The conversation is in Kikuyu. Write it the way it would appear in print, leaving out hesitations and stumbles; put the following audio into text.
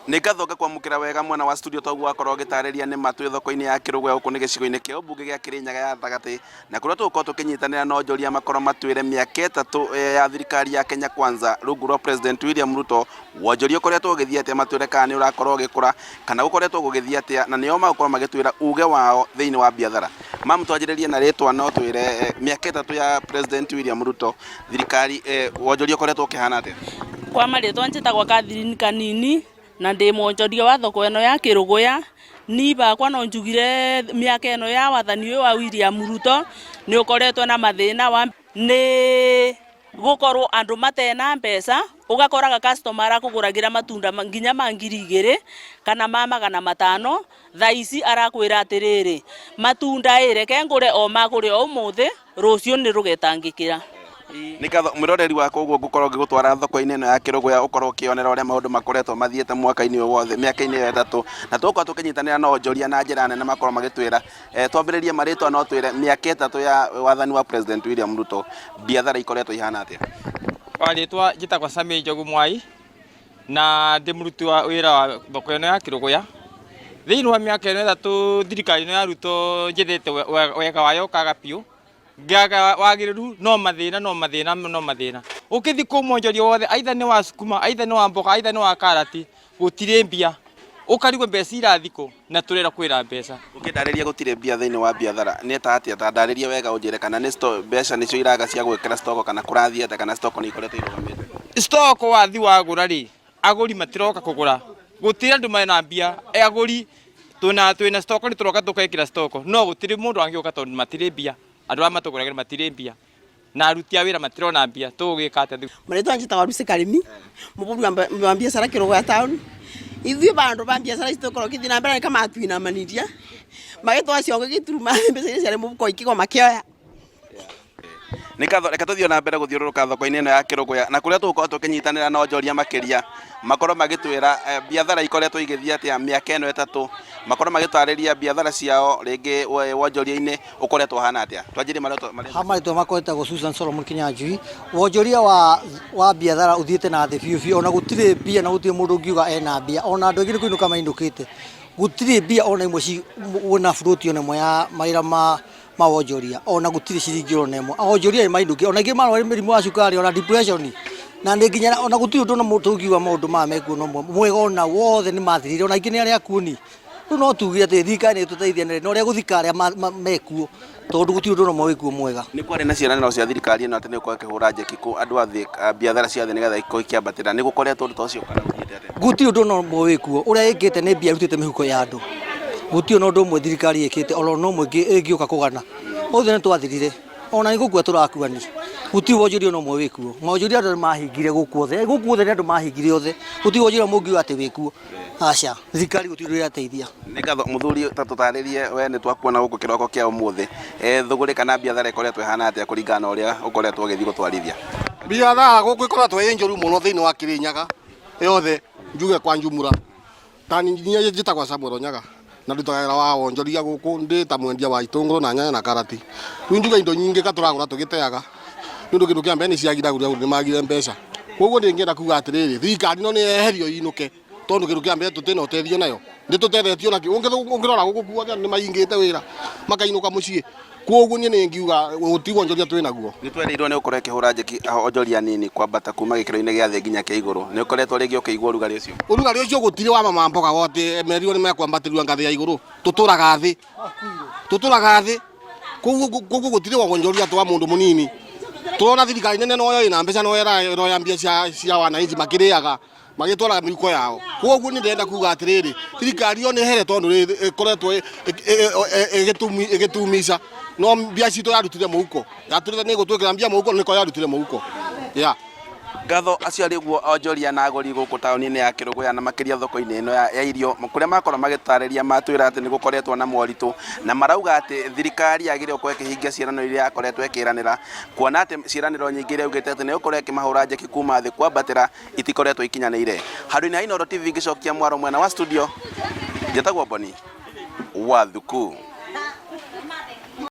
Nĩ ngatho ngakwamũkĩra wega mwena wa studio toguo wakorwo ũgĩtarĩria nĩ ma twĩ thoko-inĩ ya Kĩrũgũya gũkũ nĩ gĩcigo-inĩ kĩa ũmbunge gĩa Kĩrĩnyaga ya gatagatĩ na kũrĩa tũgũkorwo tũkĩnyitanĩra na onjoria makorwo matwĩre mĩaka ĩtatũ ya thirikari ya Kenya Kwanza rungu rwa President William Ruto wonjoria ũkoretwo ũgĩthiĩ atĩa matwĩre kana nĩ ũrakorwo ũgĩkũra kana gũkoretwo gũgĩthiĩ atĩa na nĩo magũkorwo magĩtwĩra uge wao thĩinĩ wa biathara. Mam twanjĩrĩrie na rĩtwa no twĩre mĩaka ĩtatũ ya President William Ruto thirikari wonjoria ũkoretwo ũkĩhana atĩa? Kwa marĩtwa njĩtagwo Catherine Kanini na ndĩ mwonjoria wa thoko ĩno ya Kĩrũgũya. Niĩ bakwa no njugire mĩaka ĩno ya wathani ũyũ wa William Ruto nĩ ũkoretwo na mathĩna wa nĩ gũkorwo andũ matena mbeca, ũgakoraga customer arakũgũragĩra matunda nginya ma 2000 kana ma 500, thaa ici arakwĩra atĩrĩrĩ, matunda ĩ reke ngũre o ma kũrĩa ũmũthĩ, rũciũ nĩ rũgetangĩkĩra. Nĩ ngatho mwĩroreri wakwa ũguo ngũkorwo ngĩgũtwara thoko-inĩ ĩno ya Kĩrũgũya ũkorwo ũkĩonera ũrĩa maũndũ makoretwo mathiĩte mwaka-inĩ ũyũ wothe mĩaka-inĩ ĩyo ĩtatũ na tũgũkorwo tũkĩnyitanĩra na onjoria na njĩra nene makorwo magĩtwĩra twambĩrĩrie marĩtwa no twĩre mĩaka ĩtatũ ya wathani wa President William Ruto biathara ikoretwo ihana atĩa? Kwa rĩtwa njĩtagwo Sammy Njogu Mwai na ndĩ mũruti wa wĩra wa thoko ĩno ya Kĩrũgũya. Thĩinĩ wa mĩaka ĩno ĩtatũ thirikari ĩno ya Ruto njethete wega wayo ũkaga biũ, ngaga wagĩrĩru no mathĩna no mathĩna no mathĩna. Ũkĩthiĩ kũu mwonjoria wothe either nĩ wa sukuma, either nĩ wa mboga, either nĩ wa karati, gũtirĩ mbia. Ũkarigwo mbeca irathiĩ kũ na tũrerwo kwĩna mbeca. Ũkĩndarĩria gũtirĩ mbia thĩinĩ wa biathara nĩ ta atĩa? Ta ndarĩria wega ũnjĩre kana nĩ mbeca nĩcio iraga cia gwĩkĩra stock kana kũrathiĩ atĩa kana stock nĩ ikoretwo irũgamĩte? Stock wathiĩ wagũra rĩ, agũri matiroka kũgũra. Gũtirĩ andũ mena mbia, agũri twĩna twĩna stock nĩ tũroka tũkekĩra stock no gũtirĩ mũndũ angĩũka tondũ matirĩ mbia. Andũ arĩa matũgũragĩra matirĩ mbia na aruti a wĩra matirona mbia tũgũgĩka atĩa? Marĩtwa njĩtagwo Lucy Karimi, mũbũri wa biacara Kĩrũgũya town. Ithuĩ bandũ ba biacara ici tũkoragwo tũkĩthiĩ na mbere nĩ kamatuinamaniria, magĩtwara ciongo gĩturuma mbeca iria ciarĩ mũhuko ikĩgwa makĩoya. Nĩ ngatho reke tũthiĩ na mbere gũthiũrũrũka thoko-inĩ ĩno ya Kĩrũgũya na kũrĩa tũgũkorwo tũkĩnyitanĩra na onjoria makĩria makorwo magĩtwĩra biathara ikoretwo igĩthiĩ atĩa mĩaka ĩno ĩtatũ, makorwo magĩtarĩria biathara ciao rĩngĩ wonjoria-inĩ ũkoretwo ũhana atĩa. Twanjĩrie marĩtwa marĩa. Ha marĩtwa makwa etagwo Susan Solomon Kinyanjui. Wonjoria wa wa biathara ũthiĩte na thĩ biũ biũ ona gũtirĩ mbia na gũtirĩ mũndũ ũngiuga ena mbia ona andũ aingĩ nĩ kũinũka mainũkĩte. Gũtirĩ mbia ona ĩmwe wĩna buroti ona ĩmwe ya mawĩra ma ma wonjoria ona gũtirĩ ciringi ona ĩmwe. Onjoria nĩ mainũkire ona aingĩ marwarire mĩrimũ ya cukari ona depression na nĩ nginya ona gũtirĩ ũndũ ona tũngiuga maũndũ maya mekuo no mwega ona wothe nĩ mathirire ona aingĩ nĩ arĩa akuũ ni. Rĩu no tuge atĩ thirikari nĩ ĩtũteithie na ũrĩa gũthika arĩa mekuo tondũ gũtirĩ ũndũ ona ũmwe wĩkuo mwega. Nĩ kwarĩ na ciĩranĩro cia thirikari ĩno atĩ nĩ ĩgũkorwo ĩkĩhũra njeki kũ andũ a thĩ biathara cia thĩ nĩgetha ikorwo ikĩambatĩra. Nĩ gũkoretwo ũndũ ta ũcio kana gũthiĩte atĩa? Gũtirĩ ũndũ ona ũmwe wĩkuo. Ũrĩa ĩkĩte nĩ mbia ĩrutĩte mĩhuko ya andũ. Gũtirĩ ona ũndũ ũmwe thirikari ĩkĩte ona ũmwe ĩngĩũka kũgana. Othe nĩ twathirire. Ona nĩ gũkua tũrakua ni. Gũtirĩ wonjoria ona ũmwe wĩkuo. Maonjoria andũ nĩ mahingire gũkũ othe. Gũkũ othe nĩ andũ mahingire othe. Gũtirĩ wonjoria mũngiuga atĩ wĩkuo. Aca, thirikari gũtirĩ ũndũ ĩrateithia. Nĩ ngatho mũthuri ta tũtarĩrie we nĩ twakuona gũkũ kĩroko kĩa ũmũthĩ. Thũgũrĩ kana biathara ĩkoretwo ĩhana atĩa kũringana na ũrĩa ũkoretwo ũgĩthiĩ gũtwarithia? Biathara gũkũ ĩkoretwo ĩ njũru mũno thĩinĩ wa Kĩrĩnyaga yothe njuge kwa njumura. Ta niĩ njĩtagwo Samuel Onyaga na ndutaga wĩra wa wonjoria gũkũ ndĩ ta mwendia wa itũngũrũ na nyanya na karati. Rĩu njuge indo nyingĩ ka tũragũra tũgĩteaga nĩ ũndũ kĩndũ kĩa mbere nĩ ciagire agũri agũri nĩ magire mbeca. Koguo niĩ ingĩenda kuga atĩrĩrĩ, thirikari ĩno nĩ yeherio ĩinũke tondũ kĩndũ kĩa mbere tũtirĩ na ũteithio nayo. Ndĩtũtethetie ona kĩ, ũngĩrora gũkũ guothe andũ nĩ mahingĩte wĩra makainũka mũciĩ. Koguo niĩ nĩ ngiuga gũtirĩ wonjoria twĩ naguo. Nĩ twerĩirwo nĩ ũgũkorwo ĩkĩhũra njeki onjoria anini kwambata kuma gĩkĩro-inĩ gĩa thĩ nginya kĩa igũrũ. Nĩ ũkoretwo rĩngĩ ũkĩigua ũrugarĩ ũcio? Ũrugarĩ ũcio gũtirĩ wa mama mboga wote merirwo nĩ mekwambatĩrio ngathĩ ya igũrũ. Tũtũraga thĩ. Tũtũraga thĩ. Koguo koguo gũtirĩ wonjoria atĩ wa mũndũ mũnini. Tũrona thirikari nene noyo ĩna mbeca noyo ĩroya mbia cia wananchi makĩrĩaga magĩtwaraga mĩhuko yao. Koguo niĩ ndĩrenda kuga atĩrĩrĩ, thirikari ĩyo nĩ ĩhere tondũ ĩkoretwo ĩgĩtumica no mbia citũ yarutire mũhuko. Yatwĩrire nĩ ĩgũtwĩkĩra mbia mũhuko nĩko yarutire mũhuko. Yeah. Ngatho acio arĩ guo onjoria na agũri gũkũ taũni-inĩ ya Kĩrũgũya na makĩria thoko-inĩ ĩno ya irio kũrĩa makorwo magĩtarĩria matwĩra atĩ nĩ gũkoretwo na moritũ na marauga atĩ thirikari yagĩrĩirwo gũkorwo ĩkĩhingia ciĩranĩro iria yakoretwo ĩkĩranĩra kuona atĩ ciĩranĩro nyingĩ iria yaugĩte atĩ nĩ ĩgũkorwo ĩkĩmahũra njeki kuma thĩ kwambatĩra itikoretwo ikinyanĩire. Handũ-inĩ ha Inooro TV ngĩcokia mwaro mwena wa studio, njĩtagwo Boni wa Thuku.